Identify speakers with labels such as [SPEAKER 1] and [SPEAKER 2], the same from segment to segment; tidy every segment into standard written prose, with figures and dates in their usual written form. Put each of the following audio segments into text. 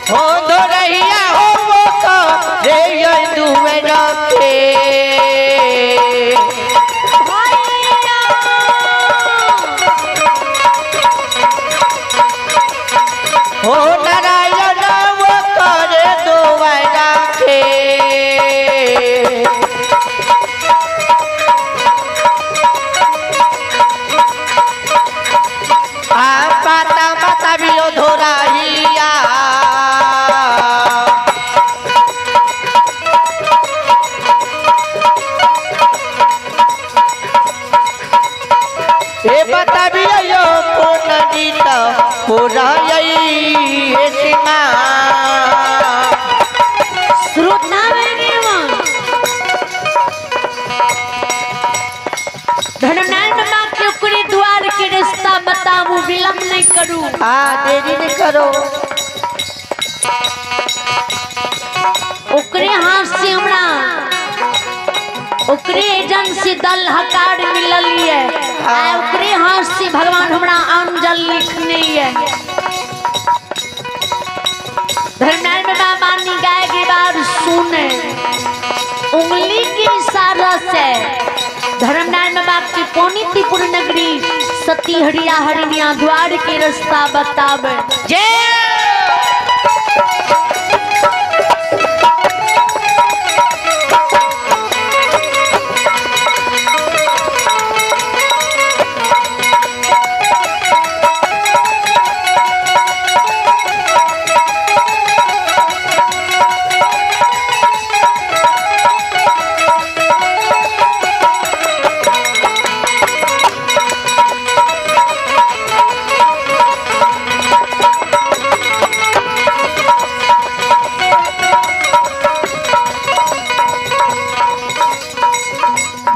[SPEAKER 1] हो धोरहिया हो वो रे दुआरा के।
[SPEAKER 2] भैया
[SPEAKER 1] हो नारायण वो करे दुआरा के। आ पाता माता बियो धोराहिया। हे बताबियो यो कोन गीत पुराई सीमा।
[SPEAKER 2] श्रोता धर्मनारायण बाबा के ओकरे द्वार के रास्ता बताबू, विलंब नहीं करू।
[SPEAKER 1] हाँ, देरी नहीं करो।
[SPEAKER 2] ओकरे हाथ से हमरा ओकरे एजेंट से दल हकार मिलल ये, आ ओकरे हाथ से भगवान हमरा आम जल लिखने ये। धर्मनारायण बाबा बानी गाय के बार सुने उंगली के इशारा से धर्मनारायण बाबा के पौनीतिपुर नगरी सती हरिया हरिणिया द्वार के रास्ता बतावे।
[SPEAKER 1] जय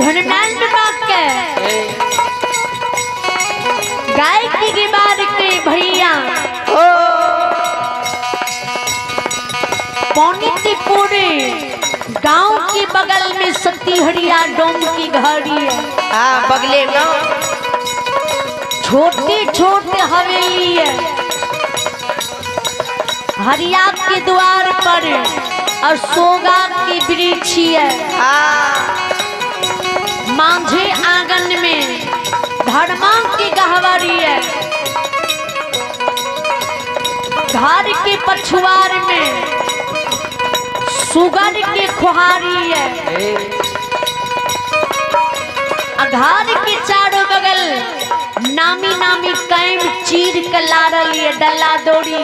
[SPEAKER 2] धर्मनारायण बाबा के गाय की गिबार के भैया
[SPEAKER 1] ओ
[SPEAKER 2] पौनीतिपुर गांव के बगल में सती हरिया डोम की घड़ी है।
[SPEAKER 1] हाँ, बगले में
[SPEAKER 2] छोटी छोटी हवेली है। हरिया के द्वार पर और सोगा की वृक्ष है।
[SPEAKER 1] हाँ,
[SPEAKER 2] मांझे आंगन में धर्मा की गहवारी है। घर के पछुआर में सुगर के खुहारी है। घर के चारों बगल नामी नामी कैम चीर के लारल ये डल्ला डोरी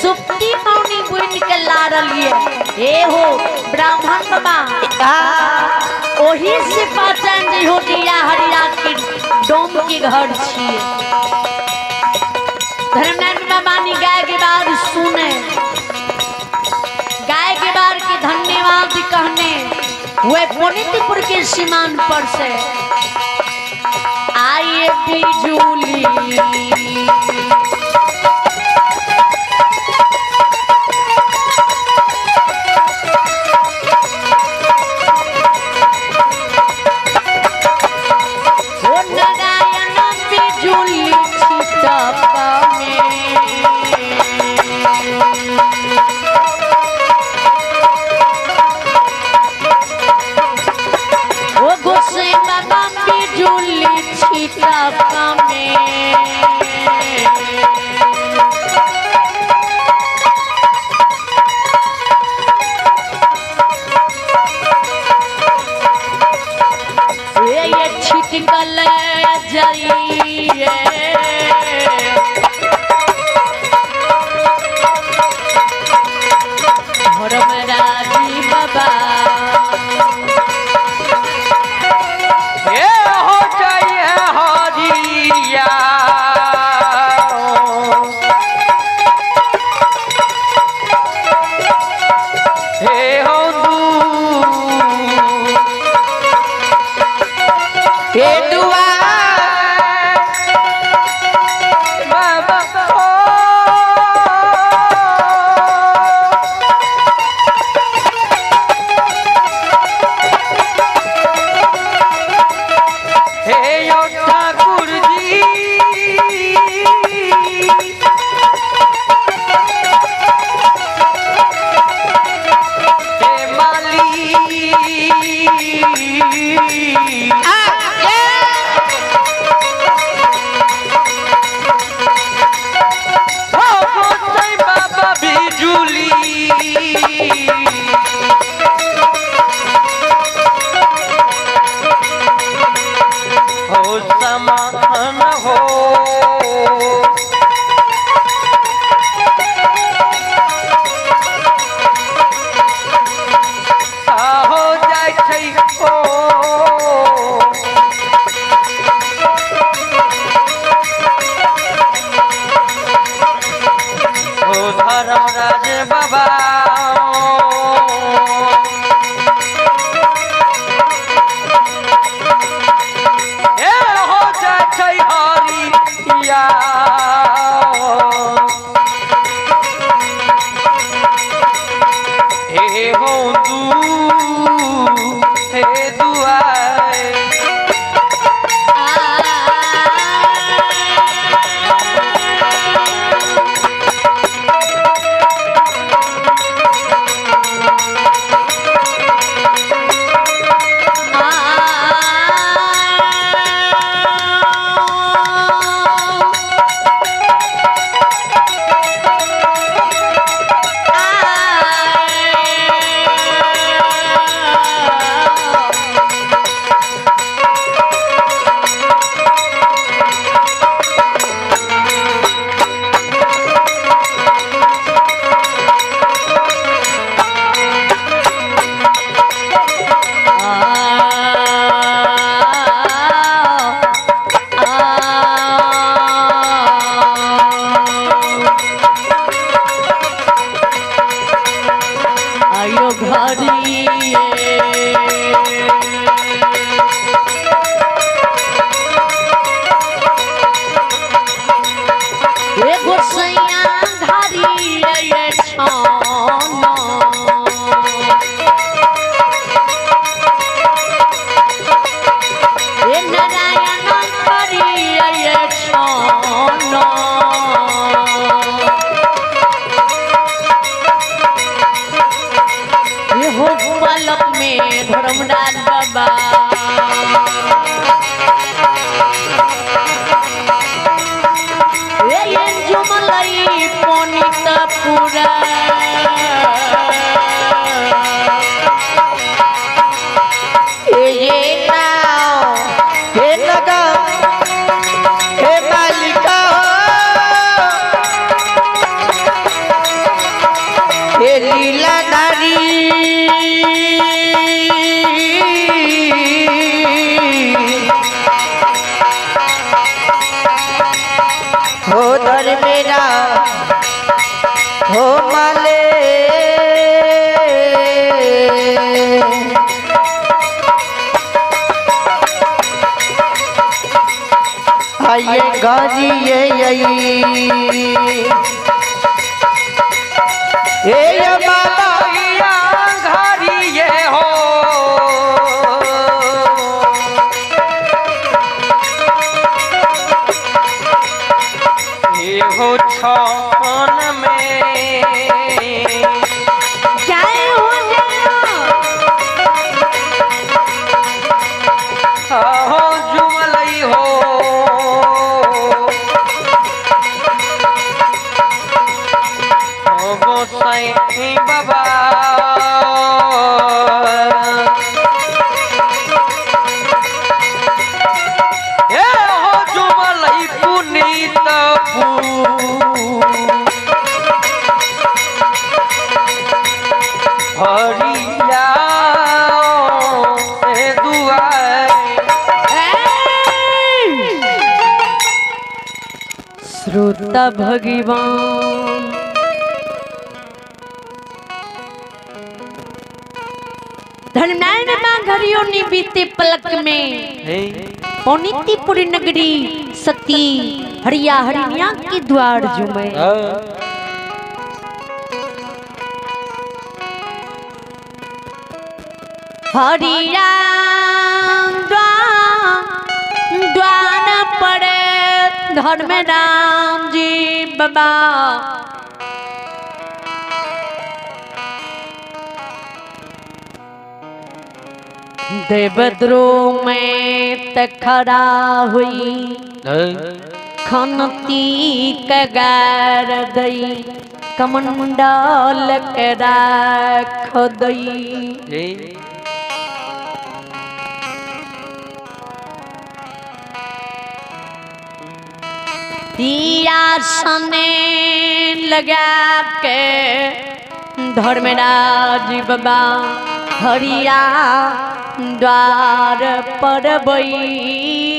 [SPEAKER 2] सुप्ती मौनी बुन के लारल ये। हे हो ब्राह्मण बाबा ओही से पहचान जे हो दिया हरिया के डोम के घर छिए। धर्मनारायण बाबा नी गाय के बार सुने गाय के बार के धन्यवाद कहने हुए पुनितपुर के सीमान पर से आइए बिजुली। ओ नारायण बिजुली छिटप में ओ गोसे बाबा बिजुली छिटप में। ये छिटकल जाइए धर्मराजी बाबा।
[SPEAKER 1] ये हो जाइए हरिया। धर्मराज बाबा हे हो जाइ छै हरिया हे हो दू हे दुआए
[SPEAKER 2] आयो घरिए ए गोसैया घरिए छाना ए नारायण घरिए छाना ये हो पलक में धर्मराज बाबा ए ये जुमलई पनित पूरा
[SPEAKER 1] ये नाव हे लगा हे मालिका हे लीलाधारी हो धर्मेरा हो माले आइए गाजी ये ये माता
[SPEAKER 3] घरिये हो हे हो छन में
[SPEAKER 2] जय हो जय
[SPEAKER 3] हो जुमलई हो हो गोसाई बाबा हे हो जुमलई पुनीत हरिया हे दुआए
[SPEAKER 2] श्रोता भगवान धर्मनारायण मां घरियो नी बीते पलक में पौनीतिपुरी नगरी सती हरिया हरिणिया के द्वार जुमे हरिया द्वार पड़े धर्म राम जी बाबा देवद्रोह में त खड़ा हुई खनती कगार दई कमंडल के राख दई दिया सने लगा के धर्मराज बाबा हरिया द्वार पर बैसई।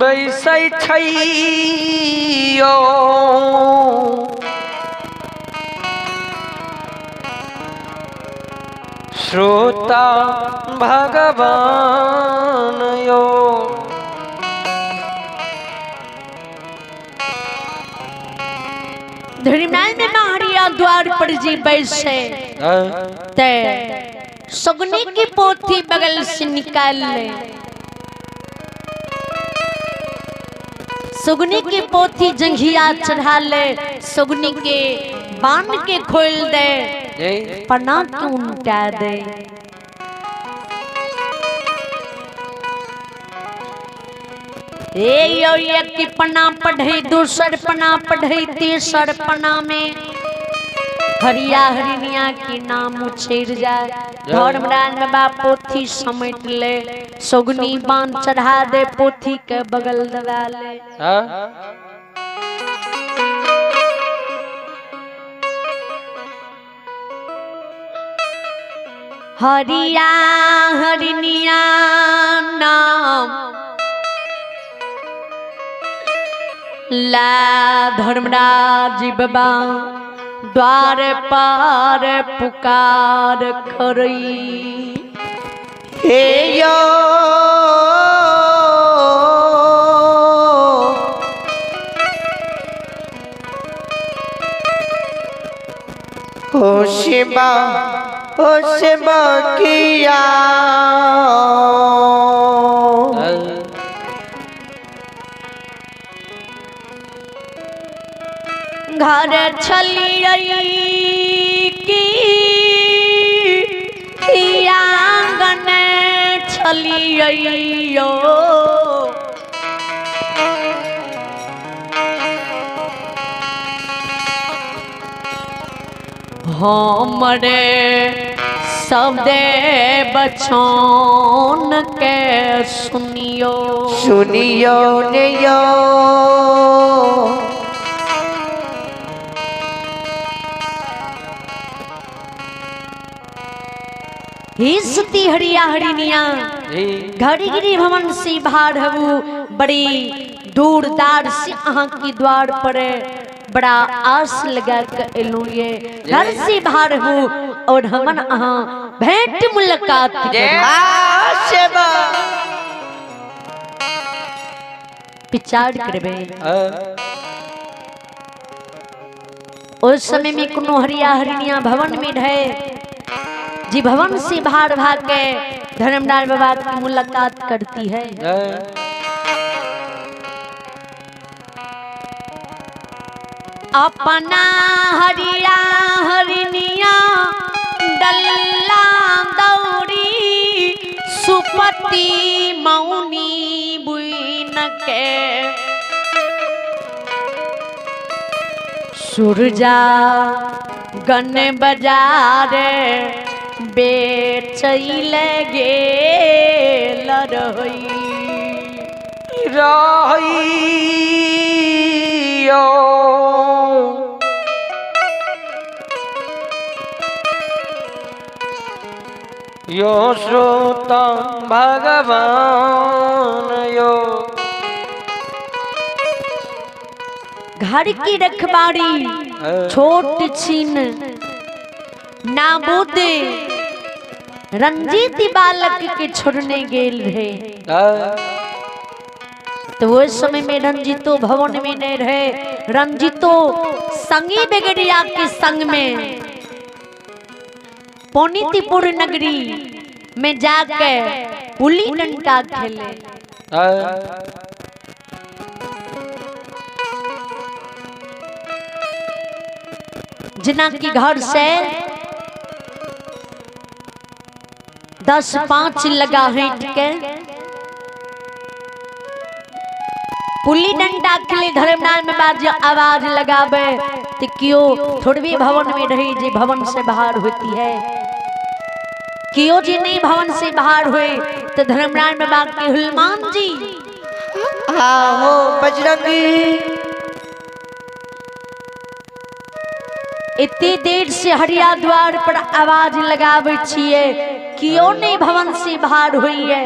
[SPEAKER 3] बैसै छैयो। श्रोता भगवान यो।
[SPEAKER 2] धर्मराज में हरिया द्वार पर जी बैसे ते सगुनी की पोथी बगल से निकाल ले। सुगनी की पोथी जंघिया चढ़ा ले, सुगनी के बांध के खोल दे, पना क्यों उल्टा दे। ए यो एक की पना पढ़े, दूसर पना पढ़े, तीसर पना में हरिया हरिनिया के नाम उछेर जाए। धर्मराज बाबा पोथी समेट ले, सुगनी बांध चढ़ा दे, पोथी के बगल दबा ले। हरिया हरिनिया नाम ला धर्मराज बाबा द्वार पार पुकार करई।
[SPEAKER 1] हे यो हो शिवा हो शिवा किया।
[SPEAKER 2] घर छलियै की आंगन छलियै यो। हमरे शब्दे बचन के सुनियो
[SPEAKER 1] सुनियो नियो।
[SPEAKER 2] सती हरिया हरिनिया घड़ी गिरी भवन से बाहर हबू, बड़ी दूर दार से अहाँ की द्वार पर बड़ा आस लगा के एलू ये घर से बाहर हूँ और हमन अहाँ भेंट मुलाकात विचार करबे। उस समय में कोनो हरिया हरिनिया भवन में रहे जी भवन से बाहर भाग के धर्मराज बाबा की मुलाकात करती है। अपना हरिया हरिनिया डल्ला दौड़ी सुपति मौनी बुन के सुरजा गन बजारे बेचैल गेल रही
[SPEAKER 3] रहियो। यो श्रोता भगवान यो।
[SPEAKER 2] घर की रखवारी छोट छीन नाबूद रंजीत बालक के छोड़ने गेल रहे। तो वो समय में रंजीतो भवन में नहीं रहे, रंजीतो संगी बेगड़िया के संग में पौनीतिपुर नगरी में जाके पुली डंडा खेले। जिना की घर से 10-5 लगा हट के पुली डंडा खेले धर्मनाथ में बाज आवाज लगावे तो क्यों थोड़बी भवन में रही जी भवन से बाहर होती है। क्यों जी नहीं भवन से बाहर हुए तो धर्मराज में बाग के हनुमान जी
[SPEAKER 1] आहो बजरंगी
[SPEAKER 2] इतनी देर से हरिया द्वार पर आवाज लगावे छिए क्यों नहीं भवन से बाहर हुई है,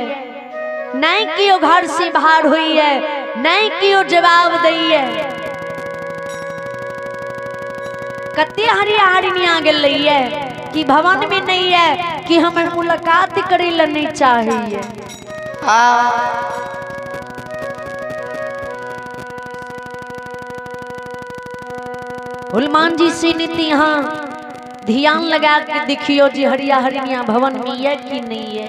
[SPEAKER 2] नहीं क्यों घर से बाहर हुई है, नहीं क्यों जवाब दी है। कते हरिया हरिनिया गेल है कि भवन में नहीं है, कि हमर मुलाकात करे ला नहीं चाहिए। हनुमान जी से नीति यहाँ ध्यान लगा के देखियो जी हरिया हरिणिया भवन में है कि नहीं है।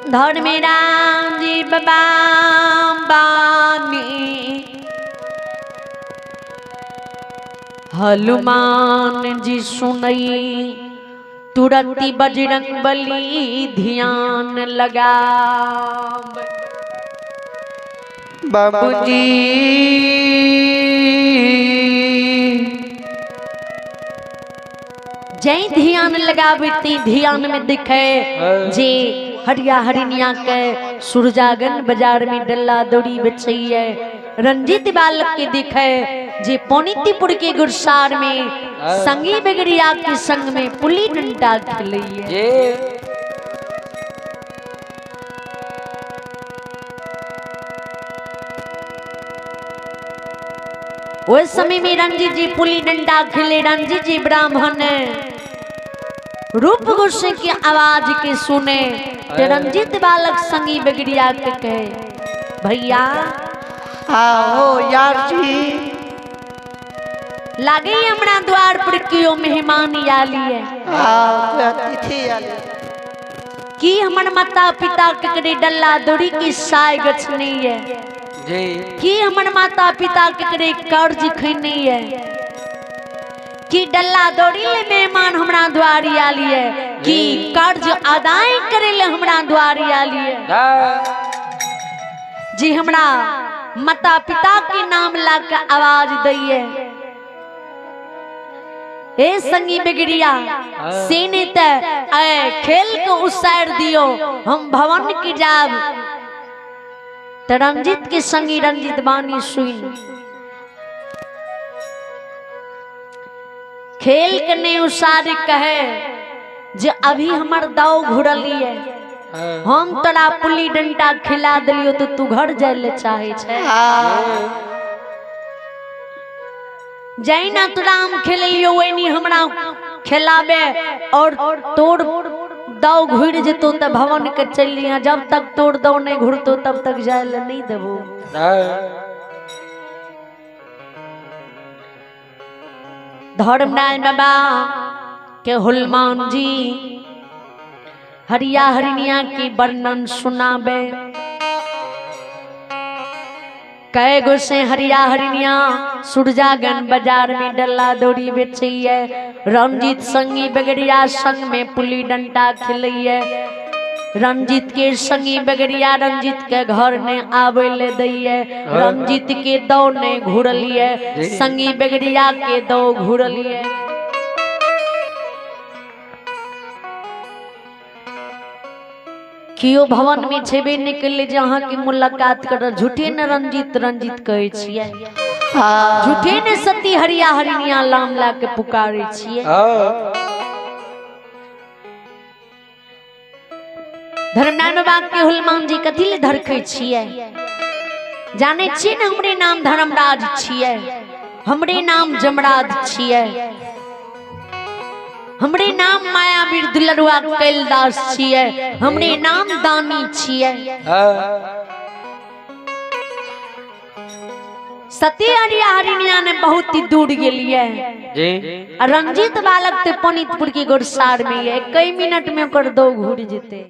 [SPEAKER 2] धर्मराम जी बाबा बानी हनुमान जी सुनई तुरंत बजरंग बली ध्यान लगा।
[SPEAKER 1] बाबूजी
[SPEAKER 2] जय ध्यान लगाबती ध्यान में दिखे जे हरिया हरिणिया के सुरजागन बाजार में डल्ला दौड़ी बेचैये। रंजित बालक के दिखे जे पौनीतीपुर के गुरसार में संगी बिगड़िया के संग में पुली डंडा खेलैये। उस समय में रंजीत जी पुली डंडा खेले। रंजीत जी ब्राह्मण रूप गुस्से की आवाज के सुने ते रंजीत बालक संगी बगड़िया के कहे भैया
[SPEAKER 1] आओ यार जी
[SPEAKER 2] लागे हमरा द्वार पर क्यों मेहमान आलिए की हमर माता पिता के डल्ला दौड़ी की साय गछ नहीं है
[SPEAKER 3] जी
[SPEAKER 2] की हमर माता पिता के कर्ज खैनी है की डल्ला दौड़ी ले मेहमान हमरा द्वारी आलिए की कर्ज अदाय करे ले हमरा द्वारी आलिए जी हमरा माता पिता के नाम ला के आवाज दैये। ए संगी बिगड़िया सीने त ए खेल को उसार दियो हम भवन की जाब। त रंजित के संगी रंजित बानी सुन खेल के नहीं उसार कहे जे अभी हमर दाव घुरलिए हम तोरा पुली डंडा खिला दिलियो तो तू घर जाय ले चाहे छे। जैना तोरा हम खेललियो वही हमरा खिलाबे और तोड़ दाव घुर जेतो त भवन के चल लिया जब तक तोड़ दाव नहीं घुरतो तब तक जाय ले नहीं देबो। धर्मनारायण बाबा के हनुमान जी हरिया हरिणिया की वर्णन सुनाबे। कई गो से हरिया हरिणिया सुरजागन बाजार में डल्ला दौड़ी बेचैये। रंजीत संगी बगड़िया संग में पुली डंडा खेलैये। रंजीत के संगी बगड़िया रंजीत के घर ने आवे ले दैये। रंजीत के दौ ने घुरलिए संगी बगड़िया के दौ घुरलिए। कियो भवन में छेबे निकले जे अहाँ के मुलाकात कर झूठे न रंजीत रंजीत कहै छियै झूठे न सती हरिया हरिणिया लाम ला के पुकारे छियै। धर्मनारायण बाबा के हनुमान जी कथी ले धरखै छियै? जानै छियै ने हमरे नाम धर्मराज छियै, हमरे नाम जमराज छियै, हमरे नाम मायावीर दुलरुआ कैलदास छियै, हमरे नाम दानी छियै। सती हरिया हरिणिया ने बहुत ही दूर गेलिए
[SPEAKER 3] जी।
[SPEAKER 2] रंजीत बालक ते पनितपुर की गुरसार में है कई मिनट में ओकर दो घूर जेते।